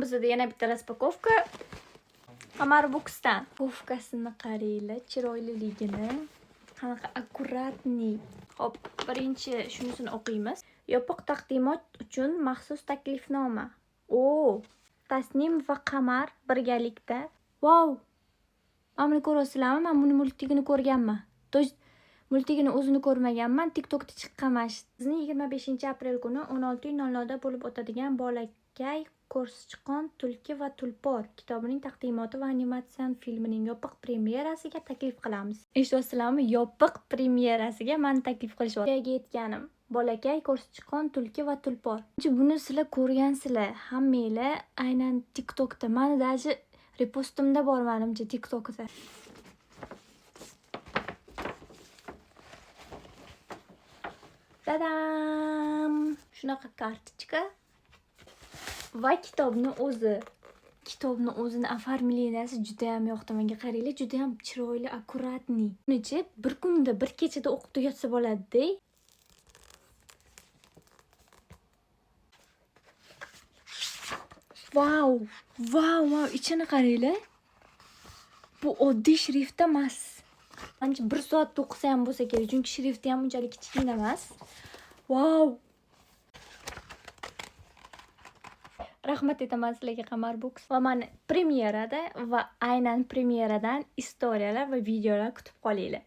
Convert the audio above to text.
Bugun bizda yana bitta распаковка. Qamar Books'dan. Упаковкасini qaranglar, chiroyliligini. Qanaqa аккуратный. Xo'p, birinchi shunisini o'qiymiz. Yopiq taqdimot uchun maxsus taklifnoma. O, Tasnim va Qamar birgalikda. Vau! Mana buni ko'ryapsizlarmi? Men buni мультигini ko'rganman. То есть мультигini o'zini ko'rmaganman, TikTokda chiqqan mana shu. Bizni 25-aprel kuni 16:00 da bo'lib o'tadigan Bolakay, Ko'rsichqon, Tulki va Tulpor kitobining taqdimoti va animatsion filmining yopiq premyerasiga taklif qilamiz. Eshityapsizlarmi? Yopiq premyerasiga mani taklif qilishyapti. Voyaga yetganim. Bolakay, Ko'rsichqon, Tulki va Tulpor. Buni sizlar ko'rgansizlar, hammanglar aynan TikTokda. Mani даже repostimda bor manimcha TikTokda. Tadam! Shunaqa kartochka va kitobni o'zi. Kitobni o'zini оформлениеsi juda ham yoqdi menga. Qaranglar, juda ham chiroyli, аккуратный. Bunichi bir kunda, bir kechada o'qib tugatsa bo'ladi-da. Vau! Vau, vau, ichini qaranglar. Bu oddiy shrift emas. Ancha 1 soatda o'qisa ham bo'lsa kerak, chunki shrifti ham unchalik kichkina emas. Vau! Rahmat aytaman sizlarga, Qamar Books. Va mani premyerada va aynan premyeradan istoriyalar va videolar kutib qolinglar.